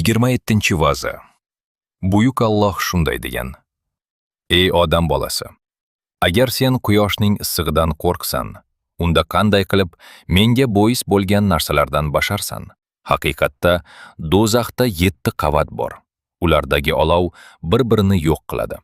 27-vaza. Buyuk Alloh shunday degan: Ey odam bolasi, agar sen quyoshning issig'idan qo'rqsan, unda qanday qilib menga bois bo'lgan narsalardan basharsan? Haqiqatda do'zaxda 7 qavat bor. Ulardagi olov bir-birini yo'q qiladi.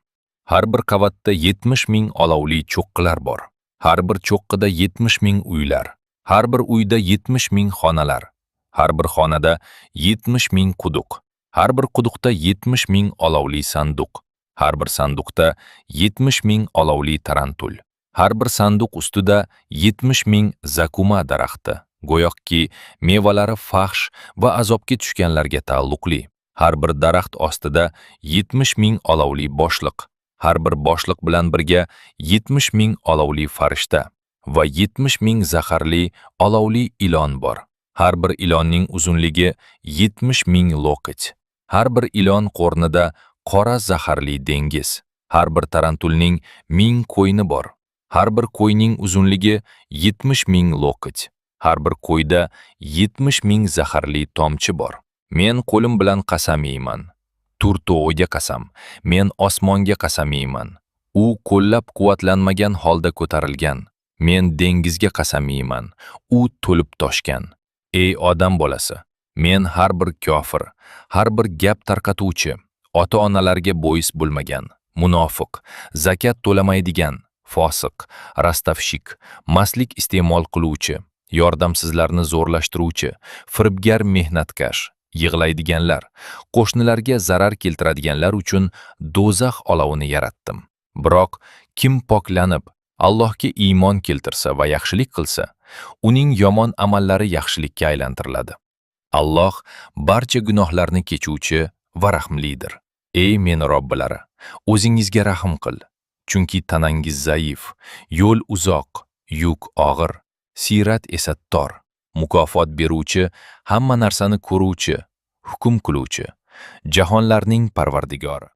Har bir qavatda 70 ming olovli cho'qqilar bor. Har bir cho'qqida 70 ming uylar. Har bir uyda 70 ming xonalar. Har bir xonada 70 ming quduq. Har bir quduqda 70 ming olovli sanduq. Har bir sanduqda 70 ming olovli tarantul. Har bir sanduq ustida 70 ming zakuma daraxti. Go'yoki mevalari fahsh va azobga tushganlarga taalluqli. Har bir daraxt ostida 70 ming olovli boshliq. Har bir boshliq bilan birga 70 ming olovli farishta va 70 ming zaharli olovli ilon bor. Har bir ilonning uzunligi 70 ming loqit. Har bir ilon qo'rnida qora zaharli dengiz. Har bir tarantulning 1000 qo'yni bor. Har bir qo'yning uzunligi 70 ming loqit. Har bir qo'yda 70 ming zaharli tomchi bor. Men qo'lim bilan qasam yeyman. Tur tog'iga qasam. Men osmonga qasam yeyman. U qo'llab-quvvatlanmagan holda ko'tarilgan. Men dengizga qasam yeyman. U to'lib toshgan. Ey odam bolasi, men har bir kofir, har bir gap tarqatuvchi, ota-onalarga bois bo'lmagan, munofiq, zakat to'lamaydigan, fosiq, ростовщик, mastlik iste'mol qiluvchi, yordamsizlarni zo'rlashtiruvchi, firibgar mehnatkash, yig'laydiganlar, qo'shnilarga zarar keltiradiganlar uchun do'zax olovini yaratdim. Biroq kim poklanib, Allohga iymon keltirsa va yaxshilik qilsa, uning yomon amallari yaxshilikka aylantiriladi. Alloh barcha gunohlarni kechuvchi va rahmlidir. Ey meni Robbilari, o'zingizga rahm qil, chunki tanangiz zaif, yo'l uzoq, yuk og'ir, siyrat esa tor. Mukofot beruvchi, hamma narsani ko'ruvchi, hukm qiluvchi, jahonlarning Parvardigori.